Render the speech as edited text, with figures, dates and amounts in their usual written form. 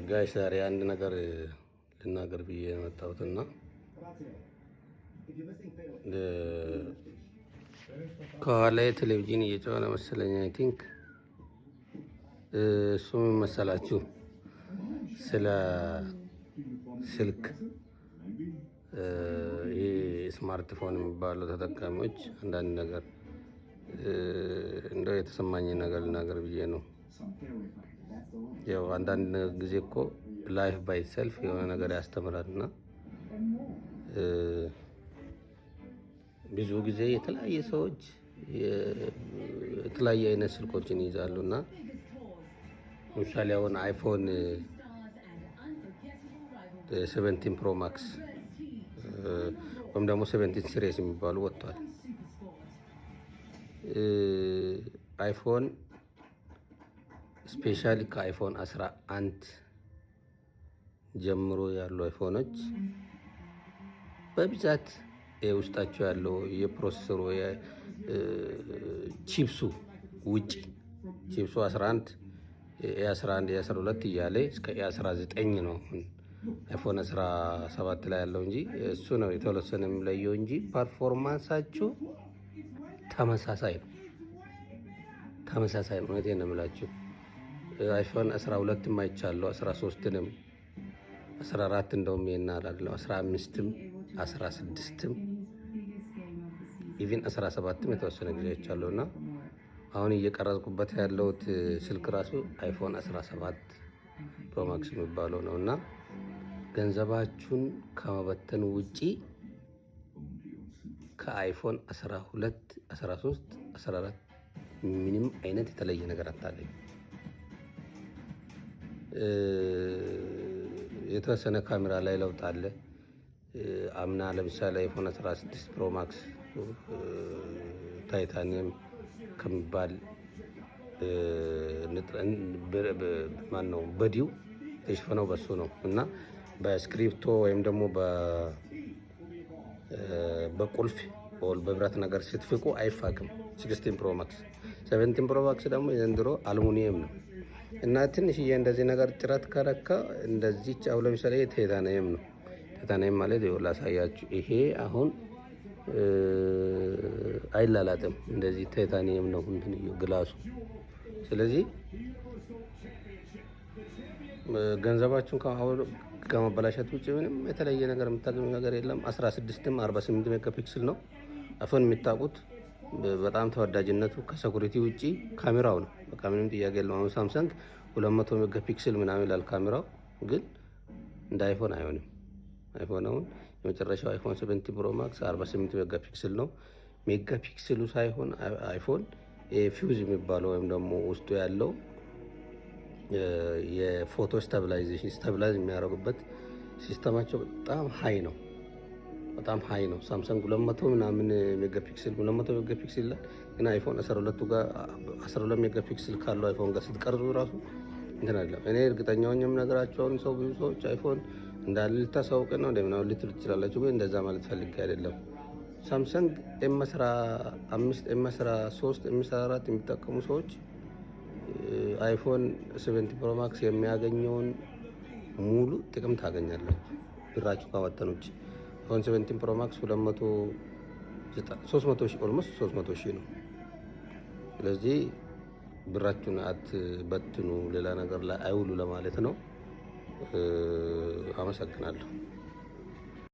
Guys፣ ዛሬ አንድ ነገር ልናገር ብዬ የመጣሁትና ከኋላ ቴሌቪዥን እየጮኸ ነው መሰለኝ። I think እሱ ምን መሰላችሁ፣ ስለ ስልክ ይህ ስማርትፎን የሚባለው ተጠቃሚዎች አንዳንድ ነገር እንደው የተሰማኝ ነገር ልናገር ብዬ ነው። ያው አንዳንድ ጊዜ እኮ life by itself የሆነ ነገር ያስተምራል። እና ብዙ ጊዜ የተለያየ ሰዎች የተለያየ አይነት ስልኮችን ይይዛሉ። እና ምሳሌ አሁን iPhone 17 Pro Max ወይም ደግሞ 17 series የሚባሉ ወጥቷል። iPhone specially ከ iPhone 11 ጀምሮ ያሉ iPhone ኖች በብዛት ውስጣቸው ያለው የ processor ኡ ቺፕሱ ውጭ፣ ቺፕሱ 11፣ A11፣ A12 እያለ እስከ A19 ነው iPhone 17 ላይ ያለው እንጂ እሱ ነው የተወሰነ የሚለየው እንጂ performance ኣቸው ተመሳሳይ ነው። ተመሳሳይ ነው። እውነቴን ነው የምላችሁ። iPhone 12ም አይቻለሁ፣ 13ንም፣ 14 እንደውም ይሄን አላለው፣ 15ም፣ 16ም፣ even 17ም የተወሰነ ጊዜ አይቻለሁ። እና አሁን እየቀረጽኩበት ያለሁት ስልክ ራሱ iPhone 17 Pro Max የሚባለው ነው። እና ገንዘባችሁን ከመበተን ውጪ ከ iPhone 12፣ 13፣ 14 ምንም አይነት የተለየ ነገር አታገኙ። የተወሰነ ካሜራ ላይ ለውጥ አለ። አምና ለምሳሌ iPhone 16 Pro Max titanium ከሚባል ማን ነው body ው የተሸፈነው በሱ ነው። እና በስክሪፕቶ ወይም ደግሞ በቁልፍ በብረት ነገር ስትፍቁ አይፋቅም። 16 Pro Max፣ 17 Pro Max ደግሞ የዘንድሮ አልሙኒየም ነው። እና ትንሽዬ እንደዚህ ነገር ጭረት ከረካ እንደዚህ፣ አሁን ለምሳሌ titanium ነው። Titanium ማለት ይኸው ላሳያችሁ። ይሄ አሁን አይላላጥም። እንደዚህ titanium ነው እንትን glass ኡ። ስለዚህ ገንዘባችሁን ከማበላሸት ውጭ ምንም የተለየ ነገር የምታገኙ ነገር የለም። 16ም 48 megapixel ነው። iPhone የሚታውቁት በጣም ተወዳጅነቱ ከ security ውጭ ካሜራው ነው። በቃ ምንም ጥያቄ የለውም። አሁን Samsung 200 megapixel ምናምን ይላል ካሜራው፣ ግን እንደ iPhone አይሆንም። iPhone አሁን የመጨረሻው iPhone 17 Pro Max 48 megapixel ነው። Megapixel ኡ ሳይሆን iPhone fuse የሚባለው ወይም ደግሞ ውስጡ ያለው የፎቶ stabilization stabilize የሚያደርጉበት system ኣቸው በጣም high ነው። በጣም high ነው። Samsung 200 ምናምን megapixel፣ 200 megapixel ይላል፣ ግን iPhone 12 ጋር፣ 12 megapixel ካለው iPhone ጋር ስትቀርጹ ራሱ እንትን አይደለም። እኔ እርግጠኛ ሆኜ የምነግራችሁ አሁን ሰው ብዙ ሰዎች iPhone እንዳለ ልታሳውቅ ነው እንደምናምን ልትሉ ትችላላችሁ፣ ግን እንደዛ ማለት ፈልጌ አይደለም። Samsung M 15፣ M 13፣ M 14 የሚጠቀሙ ሰዎች iPhone 17 Pro Max የሚያገኘውን ሙሉ ጥቅም ታገኛላችሁ ብራችሁ ካወጠን ውጭ። iPhone 17 Pro Max 200 300 ሺህ፣ almost 300 ሺህ ነው። ስለዚህ ብራችሁን አትበትኑ፣ ሌላ ነገር ላይ አይውሉ ለማለት ነው። አመሰግናለሁ።